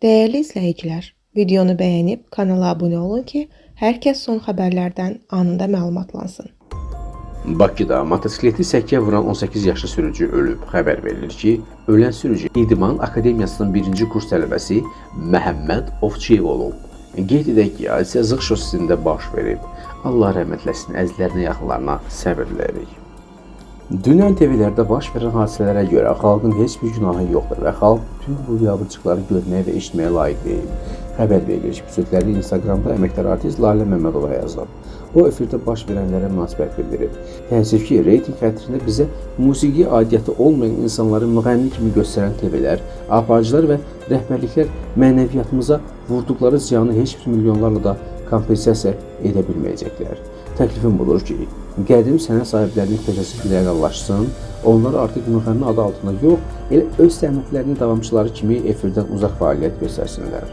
Dəyərli izləyicilər, videonu bəyənib kanala abunə olun ki, hər kəs son xəbərlərdən anında məlumatlansın. Bakıda motosikleti səkiyə vuran 18 yaşlı sürücü ölüb. Xəbər verilir ki, ölən sürücü İdman Akademiyasının 1-ci kurs tələbəsi Məhəmməd Ovçiyev olub. Qeyd edək ki, hadisə Zığ şossesində baş verib. Allah rəhmət eləsin, əzizlərinə, yaxınlarına səbir diləyirik. Dünən TV-lərdə baş verən hadisələrə görə xalqın heç bir günahı yoxdur və xalq bütün bu biabırçıqları görməyə və eşitməyə layiq deyil. Xəbər verilir ki, bu sözləri Instagramda əməkdar artist Lalə Məmmədova yazıb. O efirdə baş verənlərə münasibət bildirib. Təəssüf ki, reytinq xətrinə bizə musiqi aidiyyatı olmayan insanları müğənni kimi göstərən TV-lər, aparıcılar və rəhbərliklər mənəviyyatımıza vurduqları ziyanı heç bir milyonlarla da kompensasiya edə bilməyəcəklər. Təklifim budur ki, qədim sənət sahiblərinin peşəsi leqallaşsın, onlar artıq müğənni adı altında yox, elə öz sənətlərinin davamçıları kimi efirdən uzaq fəaliyyət göstərsinlər.